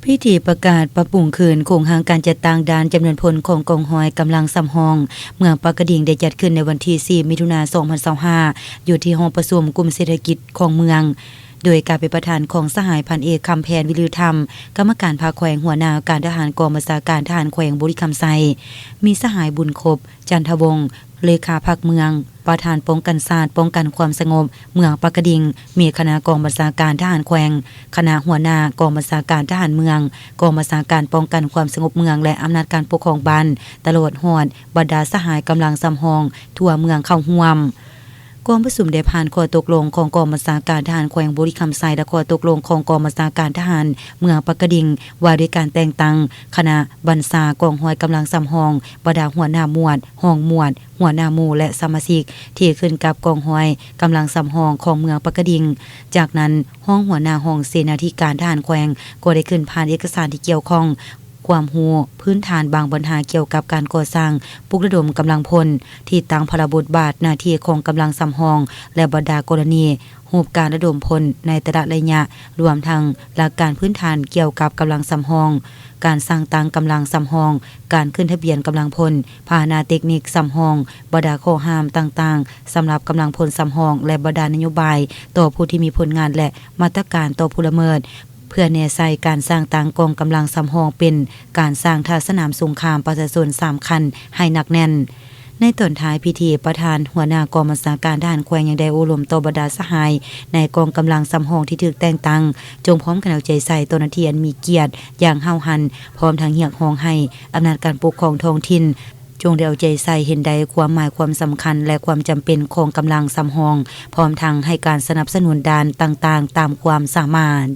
ພິທີປະກາດປັບປຸງຄືນໂຄງຮ່າງການຈັດຕັ້ງດ້ານຈຳນວນພົນຂອງກອງຮ້ອຍກຳລັງສຳຮອງເມືອງປາກກະດິງ ໄດ້ຈັດຂຶ້ນໃນວັນທີສີ່ ມິຖຸນາ ສອງພັນຊາວຫ້າ ຢູ່ທີ່ຫ້ອງປະຊຸມກຸ່ມເສດຖະກິດຂອງເມືອງ ໂດຍການເປັນປະທານຂອງສະຫາຍພັນເອກ ຄຳແພນ ວິລືທຳ ກຳມະການພັກແຂວງ, ຫົວໜ້າການທະຫານກອງບັນຊາການທະຫານແຂວງບໍລິຄຳໄຊ, ມີສະຫາຍ ບຸນຄົບ ຈັນທະວົງ ເລຂາພັກເມືອງ, ປະທານປ້ອງກັນຊາດ, ປ້ອງກັນຄວາມສະຫງົບເມືອງປາກກະດິງ, ມີຄະນະກອງບັນຊາການທະຫານແຂວງ, ຄະນະຫົວໜ້າກອງບັນຊາການທະຫານເມືອງ, ກອງບັນຊາການປ້ອງກັນຄວາມສະຫງົບເມືອງ ແລະ ອຳນາດການປົກຄອງບ້ານ, ຕະຫຼອດຮອດບັນດາສະຫາຍກຳລັງສຳຮອງທົ່ວເມືອງເຂົ້າຮ່ວມ. ກອງປະຊຸມໄດ້ຜ່ານຂໍ້ຕົກລົງຂອງກອງບັນຊາການທະຫານແຂວງບໍລິຄຳໄຊ ແລະ ຂໍ້ຕົກລົງຂອງກອງບັນຊາການທະຫານເມືອງປາກກະດິງ ວ່າດ້ວຍການແຕ່ງຕັ້ງຄະນະບັນຊາກອງຮ້ອຍກຳລັງສຳຮອງ, ບັນດາຫົວໜ້າໝວດ, ຮອງໝວດ, ຫົວໜ້າໝູ່ ແລະ ສະມາຊິກທີ່ຂຶ້ນກັບກອງຮ້ອຍກຳລັງສຳຮອງຂອງເມືອງປາກກະດິງ. ຈາກນັ້ນ, ຮອງຫົວໜ້າຫ້ອງເສນາທິການທະຫານແຂວງກໍໄດ້ຂຶ້ນຜ່ານເອກະສານທີ່ກ່ຽວຂ້ອງ, ຄວາມຮູ້ພື້ນຖານບາງບັນຫາກ່ຽວກັບການກໍ່ສ້າງ, ປຸກລະດົມກຳລັງພົນ, ທີ່ຕັ້ງພາລະບົດບາດໜ້າທີ່ຂອງກຳລັງສຳຮອງ ແລະ ບັນດາກໍລະນີຮູບການລະດົມພົນໃນແຕ່ລະໄລຍະ, ລວມທັງຫຼັກການພື້ນຖານກ່ຽວກັບກຳລັງສຳຮອງ, ການສ້າງຕັ້ງກຳລັງສຳຮອງ, ການຂຶ້ນທະບຽນກຳລັງພົນ, ພາຫະນະເຕັກນິກສຳຮອງ, ບັນດາຂໍ້ຫ້າມຕ່າງໆສຳລັບກຳລັງພົນສຳຮອງ ແລະ ບັນດານະໂຍບາຍຕໍ່ຜູ້ທີ່ມີຜົນງານ ແລະ ມາດຕະການຕໍ່ຜູ້ລະເມີດ. ເພື່ອແນໃສ່ການສ້າງຕັ້ງກອງກຳລັງສຳຮອງເປັນການສ້າງທ່າສະໜາມສົງຄາມປະຊາຊົນສາມຂັ້ນໃຫ້ໜັກແໜ້ນ. ໃນຕອນທ້າຍພິທີ, ປະທານຫົວໜ້າກອງບັນຊາການທະຫານແຂວງຍັງໄດ້ໂອ້ລົມຕໍ່ບັນດາສະຫາຍໃນກອງກຳລັງສຳຮອງທີ່ຖືກແຕ່ງຕັ້ງ, ຈົ່ງພ້ອມກັນເອົາໃຈໃສ່ຕໍ່ໜ້າທີ່ອັນມີກຽດຢ່າງຫ້າວຫັນ, ພ້ອມທັງຮຽກຮ້ອງໃຫ້ອຳນາດການປົກຄອງທ້ອງຖິ່ນ ຈົ່ງໄດ້ເອົາໃຈໃສ່ເຫັນໄດ້ຄວາມໝາຍຄວາມສຳຄັນ ແລະ ຄວາມຈຳເປັນຂອງກຳລັງສຳຮອງ, ພ້ອມທັງໃຫ້ການສະໜັບສະໜູນດ້ານຕ່າງໆຕາມຄວາມສາມາດ.